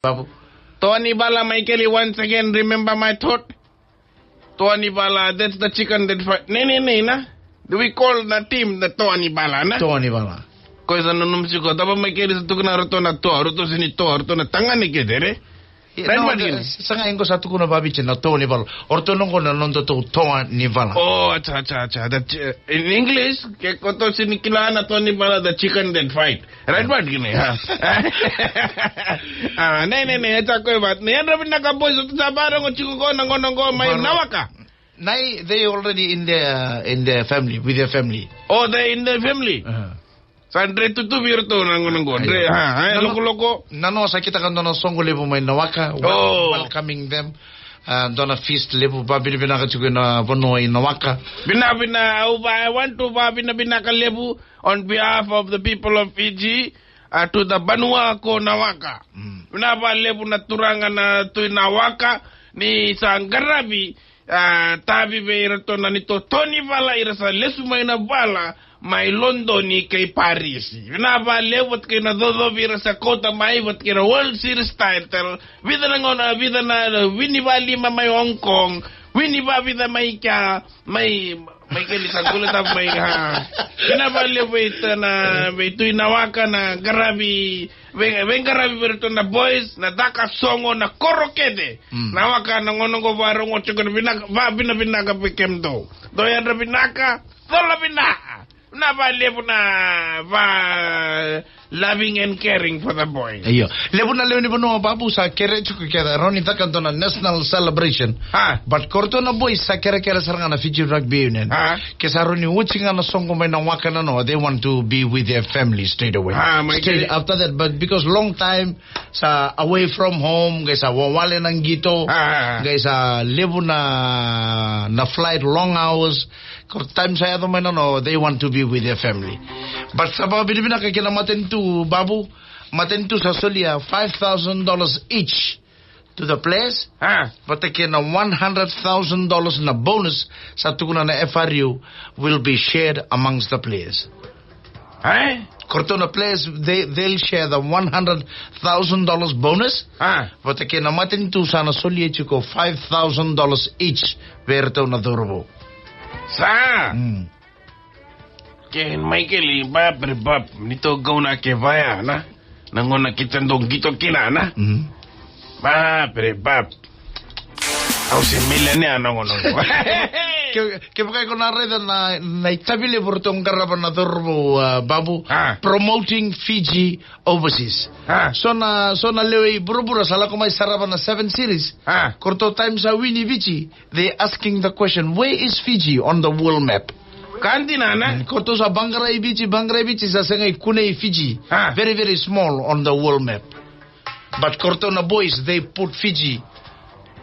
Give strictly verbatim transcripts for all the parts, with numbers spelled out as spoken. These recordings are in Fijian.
Babu. Toa ni bala, Michael, once again, remember my thought. Toa ni bala, that's the chicken that fight. Ne, ne, ne, na? Do we call the team the Toa ni bala, na? Toa ni bala. Ko sa nanuma tiko, cava Michael sa tukuna, ratou na toa, ratou sega ni toa, ratou na tagane kece, ne? Right, no, Martin? Sa qai qo sa tukuna vaviti na Toa ni bala. O ratou na qo na nodatou Toa ni bala. Oh, acha, acha, acha. That, uh, in English, ke ko tou sega ni kila na Toa ni bala, the chicken that fight. Right, Martin? Ha. Ah, ne, ne, ne, acha ko e vat. Ne, yadra vinaka boys, o tou sa vakarorogo tiko qo na gauna qo mai Nawaka. Nai, they already in their, in their family, with their family. Oh, they in their family? Uh-huh. Sa dre tutuvi iratou na gauna qo. Dre, ha, ha, lokoloko. Nanoa sa kitaka dua na soqo levu mai Nawaka, wel-, welcoming them. Ah, dua na feast levu, vavinavinaka tiko ena vanua i Nawaka. Vinavina, au va, I want to vavinavinaka levu on behalf of the people of Fiji, uh, to the vanua ko Nawaka. Mm. Vinaka vakalevu na turaga na Tui Nawaka, ni sa qaravi, ah, tavi vei iratou na neitou Toa ni bala, ira sa lesu mai na vala mai Lodoni kei Parisi. Vinaka vakalevu vata kei na cocovi ira sa kauta mai vata kei na World Series title. Vica na gauna, vica na wini vakalima mai Hong Kong. Wini vavica mai kea, mai, mai keli sa gole tapu mai, ha. Vinaka vakalevu vei ta na, vei Tui Nawaka na qaravi, vei, veiqaravi vei iratou na boys, na caka soqo, na koro kece. Mm. Nawaka na gauna qo vakarorogo tiko, na vinaka, vavinavinaka vei kemudou. Dou yadra vinaka, cola vinaka. Na vakalevu na va loving and caring for the boys. Io. Levu na lewe ni vanua, Babu, sa kere tiko kece, rawa ni caka dua na national celebration. Ah. But ko ratou na boys sa kerekere sara ga na Fiji Rugby Union. Ah. Ke sa rawa ni oti ga na soqo mai Nawaka, nanoa, they want to be with their family straight away. Ah, Michael. Straight after that, but because long time sa away from home, qai sa wawale na qito, ah, qai sa levu na, na flight, long hours. Ko time sa yaco mai, nanoa, they want to be with their family. But sa vakavinavinaka kei na matanitu, Babu, matanitu sa solia five thousand dollars each to the players. Ah. Vata kei na one hundred thousand dollars na bonus sa tukuna na F R U will be shared amongst the players. Eh? Ko ratou na players, they, they'll share the one hundred thousand dollars bonus. Ah. Vata kei na matanitu sa na solia tiko five thousand dollars each vei ratou na cauravou. Sa. Mm. Ke Michael, ba, bre, bab, ni tou gauna ke vaya, na? Na gauna keitou dau qito kina, na? Mm. Ba, bre, bab. Au se millionaire na gauna qo. Ke, kevaka iko na raica na, na itavi levu ratou qarava na cauravou, uh, Babu, ah, promoting Fiji overseas. Ah. So na, so na lewe i vuravura sa lako mai sarava na Seven Series. Ah. Ko ratou time sa wini Viti, they asking the question, "Where is Fiji on the world map?" Ka dina, na? Mm, ko ratou sa vaqarai Viti, vaqarai Viti, sa sega ni kunei Fiji. Ah. Very, very small on the world map. But ko ratou na boys, they put Fiji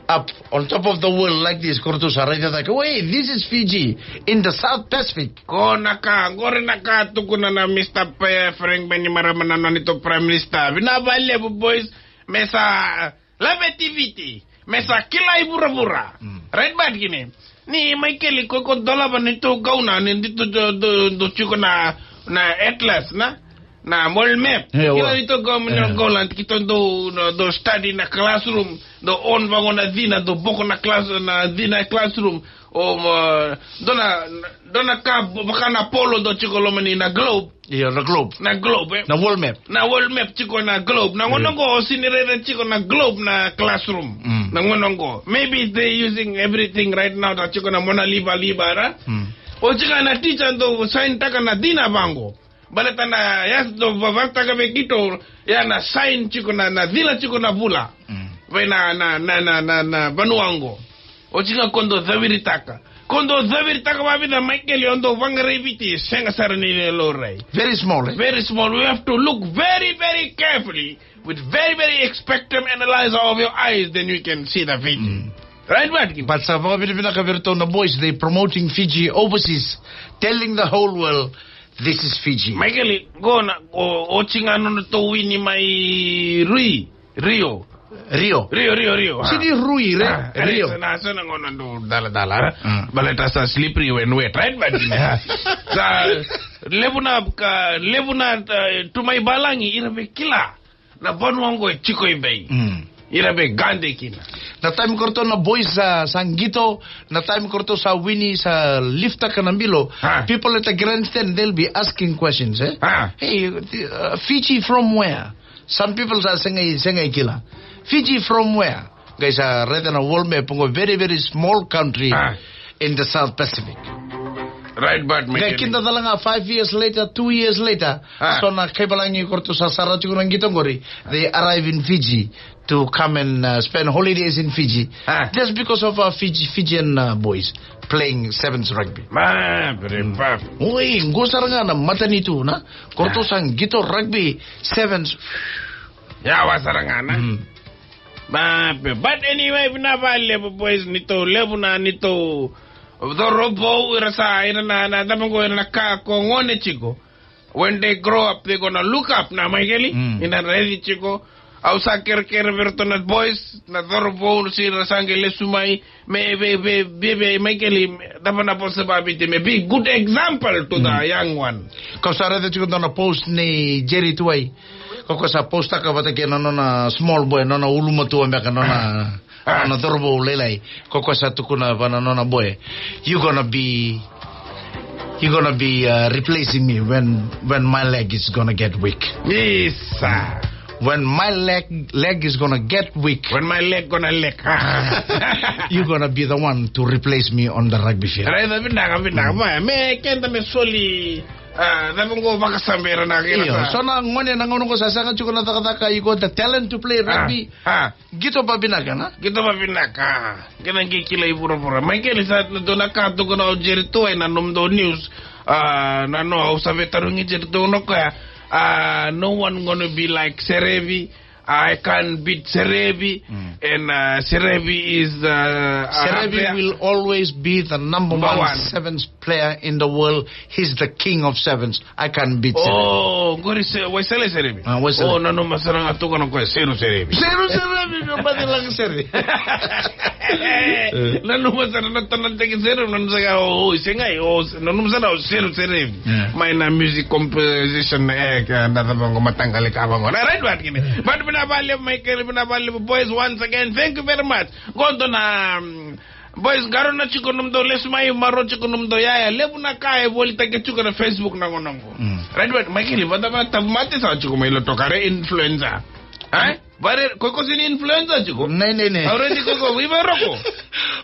up on top of the world like this. Ko ratou sa raica cake, "Wait, this is Fiji in the South Pacific." Ko na ka, qori na ka tukuna na Mister Pe-, Frank Bainimarama, na neitou Prime Minister. Vinaka vakalevu, boys, me sa laveti Viti, me sa kilai vuravura. Mm. Right, but kini, ni Michael, ko, ko dolava ni tou gauna, ni di tou, tou, tou, tou tiko na, na atlas, na, na world map. Yeah, kila wa. Ni tou gauna, yeah, gauna, keitou dau, na, dau study na classroom, dau on vaqo na cina, dau boko na class, na cina classroom. O, ma, dua na, dua na ka, vaka na polo dau tiko loma ni na globe. Io, na globe. Na globe, eh? Na world map. Na world map tiko na globe. Na gauna qo, o sega ni raica tiko na globe na classroom. Mm. Na gauna qo. Maybe they using everything right now, da tiko na mona liva liva, ra? Mm. O tiko na teacher dau sign taka na dina vaqo. Baleta na, ya dau va-, vakataka vei keitou, ya na sign tiko na, na cila tiko na vula. Mm. Vei na, na, na vanua qo. Oti ga ko dau caviritaka. Ko dau caviritaka vakavica, Michael, o dau vaqarai Viti, sega sara ni laurai. Very small, eh? Very small. We have to look very, very carefully, with very, very expectant analyzer of your eyes, then we can see the Fiji. Mm. Right, Vatican? But sa vakavinavinaka vei iratou na boys, they promoting Fiji overseas, telling the whole world, "This is Fiji." Michael, qo na, o, oti ga nodratou wini mai Rui. Rio. Rio. Rio, Rio, Rio. Sega ni Rui, re? Ah, Rio. Sa na, sa na gauna dau daladala, eh? Mm. Baleta sa slippery when wet, right? But, sa levu na ka, levu na, uh, tu mai valagi, ira vei kila. Na vanua oqo e tiko i bai. Mm. Ira bai gade kina. Na time ko ratou na boys sa, sa qito, na time ko ratou sa wini, sa liftaka na bilo. Ah. People at the grandstand, they'll be asking questions, eh? Ah. Hey, uh, Fiji from where? Some people sa sega ni, sega ni kila. Fiji from where? Qai sa raica na world map, qo very, very small country, ah, in the South Pacific. Right, but qai kida tale ga five years later, two years later, ah, so na kaivalagi ko ratou sa sara tiko na qito qori, they arrive in Fiji to come and, uh, spend holidays in Fiji. Ah. Just because of our Fiji, Fijian, uh, boys playing sevens rugby. Ma, very, mm, bad. Oi, qo sara ga na matanitu, na? Ko ratou, ah, sa qito rugby sevens. Yawa sara ga, na? Mm. Ba, but anyway, vinaka vakalevu boys, ni tou levu na, ni tou cauravou, ira sa, ira na, na, na, ira na ka ko gone tiko. When they grow up, they gonna look up, na Michael, mm, ina raici tiko. Au sa kerekere vei iratou na boys, na cauravou, se ira sa qai lesu mai, me, ve, ve, ve, ve, Michael, cava na vosa vaviti, me be good example to the, mm, young one. Kau sa raica tiko dua na post nei Jerry Tuwai. Ko koya sa postaka vata kei na nona small boy, nona ulumatua beka, nona, ah, nona cauravou lailai. Ko koya sa tukuna vua na nona boy, "You gonna be, you gonna be, uh, replacing me when, when my leg is gonna get weak." Isa. When my leg, leg is gonna get weak. When my leg gonna leg. You gonna be the one to replace me on the rugby field. Raica vinaka, vinaka. Mm. Mai, me keda me soli, ah, cava qo vakasama vei ira na kena. Io, sa. So na gone na gauna qo sa sega tiko na cakacaka, you got the talent to play, ah, rugby. Ah. Qito vavinaka, na? Qito vavinaka. Kena qai kilai vuravura. Michael, sa dua na ka tukuna o Jerry Tuwai ena nomudou news. Ah, na no, au sa veitarogi Jerry, tukuna o koya, ah, no one gonna be like Serevi. I can't beat Serevi. Mm. And, uh, Serevi is, uh, uh, Serevi there. Will always be the number one, number one sevens player in the world. He's the king of sevens. I can't beat Serevi. Oh, qori se, Waisale Serevi. Ah, Waisale. Oh, nanuma sara ga tukuna o koya, Seru Serevi. Seru Serevi, meu bati lagi Serevi. Nanuma sara na tonataki Seru, nanuma sara, oh, oh, se qai, oh, nanuma sara, oh, Seru Serevi. Yeah. Mai na music composition, eh, ka na cava qo, mataqali ka vaqo. Na right word kina. But vinaka vakalevu, Michael, vinaka vakalevu, boys, once again, thank you very much. Qo dua na, mm, boys, qarauna tiko nomudou lesu mai, maroroya tiko nomudou yaya. Levu na ka e volitaki tiko na Facebook na gauna qo. Mm. Right, right, Michael, vata vata, tauvimate sa tiko mai loto kare influencer. Eh? Vare, ko ko sini influencer tiko? Nei, nei, nei. Already ko ko, i vei Roko?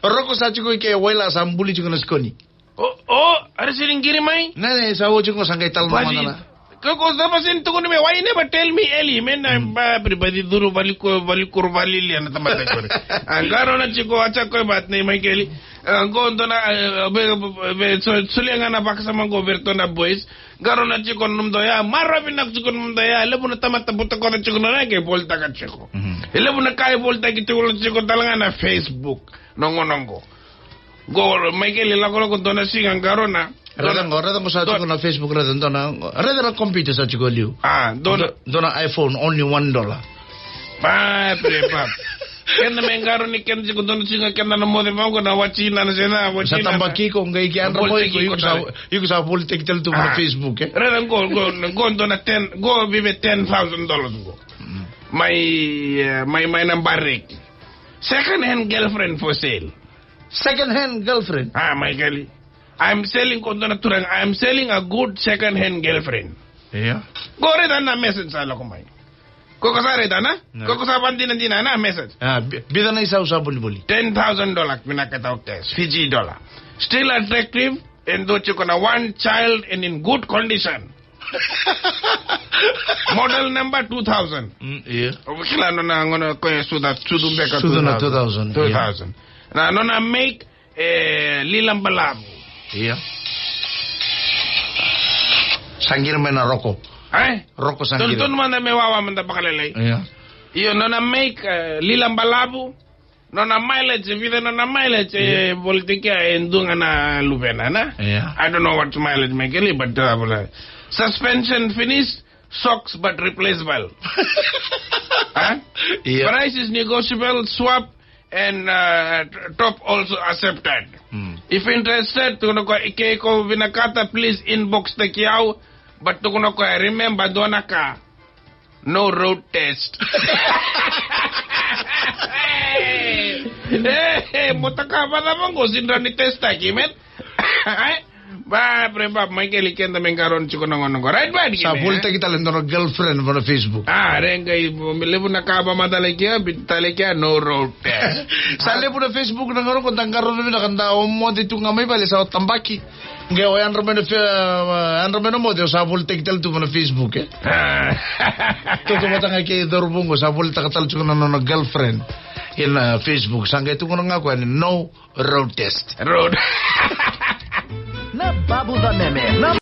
Roko sa tiko i ke waila sa buli tiko na sikoni. O, o, era sini qiri mai? Nei, nei, sa oti qo sa qai tala na. Ko, ko sa va sini tukuni me, why you never tell me early? Me na, mm, ba, pri, ba, di duru, vali ko, vali ko, vali li, na tamata qori. A, qarauna tiko, a, tiko, but nei Michael. A, qo dua na, a, ve, ve, so, solia ga na vakasama qo vei iratou na boys. Qarauna tiko nomudou yaya, maroroya vinaka tiko nomudou yaya, levu na tamata buta koca tiko na nona ka e volitaka tiko. Mhm. E levu na ka e volitaki tiko, tiko tale ga na Facebook. Na gauna qo. Qo, Michael, lakolako dua na siga qarauna. Raica qo, raica qo sa tiko na Facebook, raica dua na, raica na computer sa tiko e liu. A, dua na, dua na iPhone, only one dollar. Ba, pre, ba. Keda me qarauni keda tiko dua na siga keda na moce vaqo na watina na sena, watina. Sa tabaki iko qai ki Android, iko sa, iko sa volitaki tale tu na Facebook, eh? Raica qo, qo, qo dua na ten, qo vive ten thousand dollars qo. Mm. Mai, eh, mai, mai na bareki. Second hand girlfriend for sale. Second hand girlfriend? A, Michael. I'm selling, ko dua na turaga, I'm selling a good second hand girlfriend. Ia. Qo raica na message sa lako mai. Ko ko sa raica na? Ko ko sa vadinadina na message. A, bi-, biuta na isau sa volivoli. Ten thousand dollar, vinakata o cash. Fiji dollar. Still attractive, and dua tiko na one child and in good condition. Model number two thousand. Mm, ia. O kila nona gauna ko e sucu, sucu beka. Sucu na two thousand. Two thousand, ia. Two thousand. Na nona make, e, lilabalavu. Ia. Sa qiri mai na Roko. Ai? Roko sa qiri. Tonu, tonu mada me wawa mada vakalailai. Ia. Io, nona make, e, lilabalavu. Nona mileage, e vica nona mileage, e, ia, volitaki e dua ga na luvena, na? Ia. I don't know what mileage, Michael, but, uh, suspension finish, socks but replaceable. Huh? Ia. Price is negotiable, swap, and, uh, top also accepted. Hmm. If interested, tukuna o koya, ke o vinakata, please inbox taki au, but tukuna o koya, remember, dua na ka. No road test. E, e, mo taka vacava qo, sega ni testaki, man. Ba, bre, ba, mai keli keda me qarauni tiko na gauna qo. Right, ba, sa volitaki tale e dua na girlfriend va na Facebook. A, re qai, levu na ka va matale kea, bi tale kea, no road test. Sa levu na Facebook na gauna qo, da qarauna vinaka, da o moce tu ga mai vale, sa o tabaki. Qai o yadra mai na fe-, yadra mai na moce, o sa volitaki tale tu va na Facebook, e. Toto vata ga kei cauravou qo, sa volitaka tale tu na nona girlfriend ena Facebook. Sa qai tukuna ga o koya ni no road test. Road. Na Babu Cameme, na